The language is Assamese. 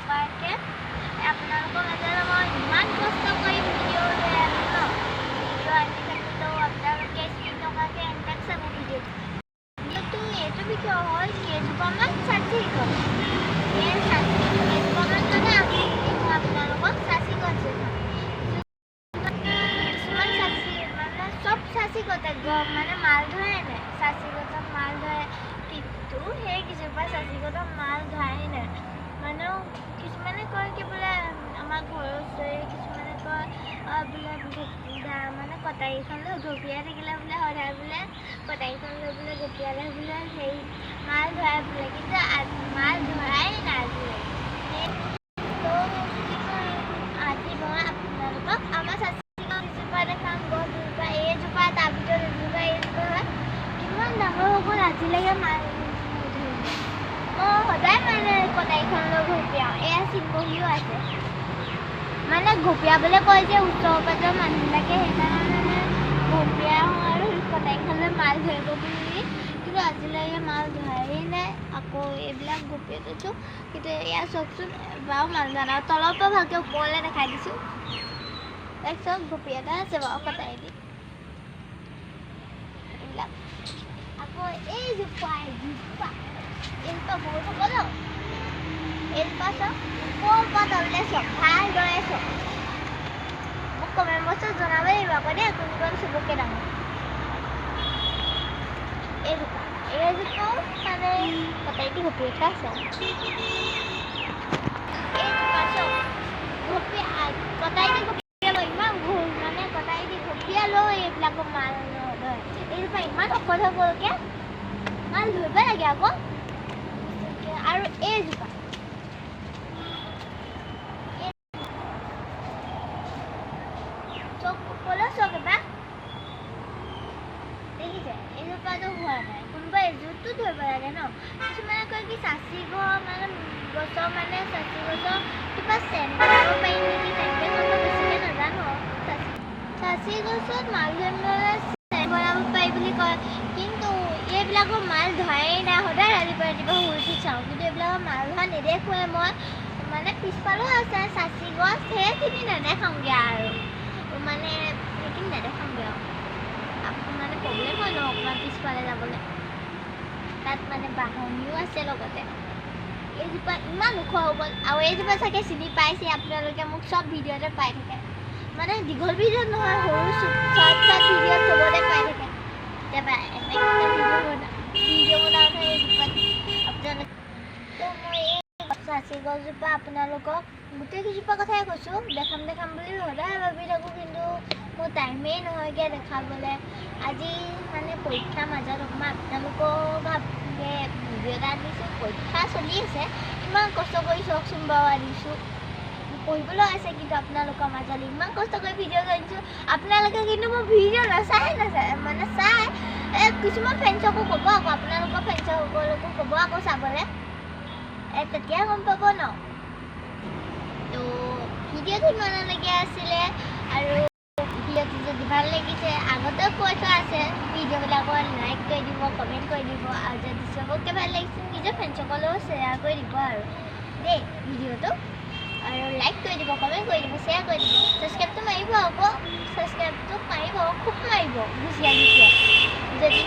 নকৰাকৈ আপোনালোকৰ মাজত মই ইমান কষ্ট কৰি ভিডিঅ' লৈ আনো ন, ভিডিঅ' আনি থাকোঁতেও আপোনালোকে স্কিপ নকৰাকৈ এণ্টাক চাব ভিডিঅ'টো। ভিডিঅ'টো এইটো বিষয় হ'ল কেইজোপামান চাচি গছ। এই চাচি কেইজোপামান মানে আজি মই আপোনালোকক চাচি গছ দেখাম। কিছুমান চাচি মানে চব চাচি গছে মানে মাল ধৰে নাই, চাচি গছত মাল ধৰে, কিন্তু সেইকেইজোপা চাচি গছত মাল ধৰাই নাই। মানে কিছুমানে কয় কি বোলে আমাৰ ঘৰৰ ওচৰৰে কিছুমানে কয় বোলে মানে কটাৰীখন লৈ গপিয়াই থাকিলে বোলে সদায় বোলে কটাৰীখন লৈ বোলে গপিয়ালে বোলে হেৰি মাল ধৰাই বোলে, কিন্তু মাল ধৰাই নাই আজিলৈকে। তো আজি মই আপোনালোকক আমাৰ চাচি গছজোপা দেখাম, গছজোপা এইজোপা, তাৰ ভিতৰত এজোপা এইজোপা হয়, কিমান ডাঙৰ হৈ গ'ল, আজিলৈকে মাল নধৰিলে। মই সদায় মানে কটাৰীখন লৈ ঘপিয়াওঁ। এয়া চিনবহীও আছে, মানে ঘপিয়াবলৈ কয় যে ওচৰ পাজৰ মানুহবিলাকে, সেইকাৰণে মানে ঘপিয়াওঁ আৰু কটাৰীখন লৈ মাল ধৰিব বুলি, কিন্তু আজিলৈকে মাল ধৰাই নাই। আকৌ এইবিলাক ঘপিয়াই থৈছোঁ, কিন্তু এয়া চাওকচোন বাৰু মাল ধৰা নাই। তলৰ পৰা ভালকৈ ওপৰলৈ দেখাই দিছোঁ, তাৰপিছত ঘপিয়াই এটা আছে বাৰু কটাৰী দি এইবিলাক। আকৌ এইজোপা এইজোপা এইজোপা বহুত হ'ব ন, এইজোপা চাওক ওপৰৰ পৰা তললৈ চাওক, ভালদৰে চাওক। মোক কমেণ্ট বক্সত জনাব লাগিব আকৌ দেই, কোনখন চবতকৈ ডাঙৰ। এইজোপা এইজোপাও মানে কটাৰীটো ঘপিয়াই থোৱা আছে। এইজোপা চাওক, কটাৰী দি ঘপিয়াব ইমান মানে কটাৰী দি ঘপিয়ালেও এইবিলাকৰ মাল নধৰে। এইজোপা ইমান শকত হৈ গ'লগৈ, মাল ধৰিব লাগে আকৌ। আৰু এইজোপা চক ওপৰলৈ চাওক এবাৰ, দেখিছে এইজোপাটো হোৱা নাই, কোনোবা এজোপটো ধৰিব লাগে ন। কিছুমানে কয় কি চাচি গছ মানে গছৰ মানে চাচি গছৰ কিবা চেন বনাব পাৰি নেকি, তেনেকৈ কয়, মই বেছিকৈ নাজানো। চাচি গছত মাল ধৰিবলৈ চেন বনাব পাৰি বুলি কয়, কিন্তু এইবিলাকৰ মাল ধৰাই নাই। সদায় ৰাতিপুৱা ৰাতিপুৱা শুই উঠি চাওঁ, কিন্তু এইবিলাকৰ মাল ধৰা নেদেখোৱে মই। মানে পিছফালেও আছে চাচি গছ, সেইখিনি নেদেখাওঁগৈ আৰু, মানে সেইখিনি নেদেখাওঁগৈ আৰু মানে প্ৰব্লেম হয় ন অকণমান পিছফালে যাবলৈ, তাত মানে বাঁহনিও আছে লগতে। এইজোপা ইমান ওখ হৈ গ'ল, আৰু এইজোপা চাগে চিনি পাইছে আপোনালোকে, মোক চব ভিডিঅ'তে পাই থাকে, মানে দীঘল ভিডিঅ'ত নহয়, সৰু শ্বৰ্ট শ্বৰ্ট ভিডিঅ'ত চবতে পাই থাকে। কেতিয়াবা এনেকৈ ভিডিঅ' বনাওঁতে এইজোপাত আপোনালোকে। তো মই এই চাচি গছজোপা আপোনালোকক গোটেইকেইজোপা কথাই কৈছোঁ, দেখাম দেখাম বুলি সদায় ভাবি থাকোঁ, কিন্তু মোৰ টাইমেই নহয়গৈ দেখাবলৈ। আজি মানে পৰীক্ষাৰ মাজত অকণমান আপোনালোকক ভিডিঅ' এটা আনিছোঁ। পৰীক্ষা চলি আছে, ইমান কষ্ট কৰি চাওকচোন বাৰু আনিছোঁ, পঢ়িবলৈ আছে, কিন্তু আপোনালোকৰ মাজত ইমান কষ্ট কৰি ভিডিঅ' আনিছোঁ। আপোনালোকে কিন্তু মোৰ ভিডিঅ' নাচায় নাচায় মানে চাই, এই কিছুমান ফ্ৰেণ্ডছকো ক'ব আকৌ, আপোনালোকৰ ফ্ৰেণ্ডছসকলকো ক'ব আকৌ চাবলৈ, তেতিয়া গম পাব ন। তো ভিডিঅ'টো ইমানলৈকে আছিলে, আৰু ভিডিঅ'টো যদি ভাল লাগিছে আগতেও কৈ থোৱা আছে, ভিডিঅ'বিলাকত লাইক কৰি দিব, কমেণ্ট কৰি দিব, আৰু যদি চবতকৈ ভাল লাগিছে নিজৰ ফ্ৰেণ্ডসকলেও শ্বেয়াৰ কৰি দিব আৰু দেই ভিডিঅ'টো, আৰু লাইক কৰি দিব, কমেণ্ট কৰি দিব, শ্বেয়াৰ কৰি দিব, ছাবস্ক্ৰাইবটো মাৰিব আকৌ, ছাবস্ক্ৰাইবটো মাৰিব, খুব মাৰিব গুচিয়াই গুচিয়াই। যদি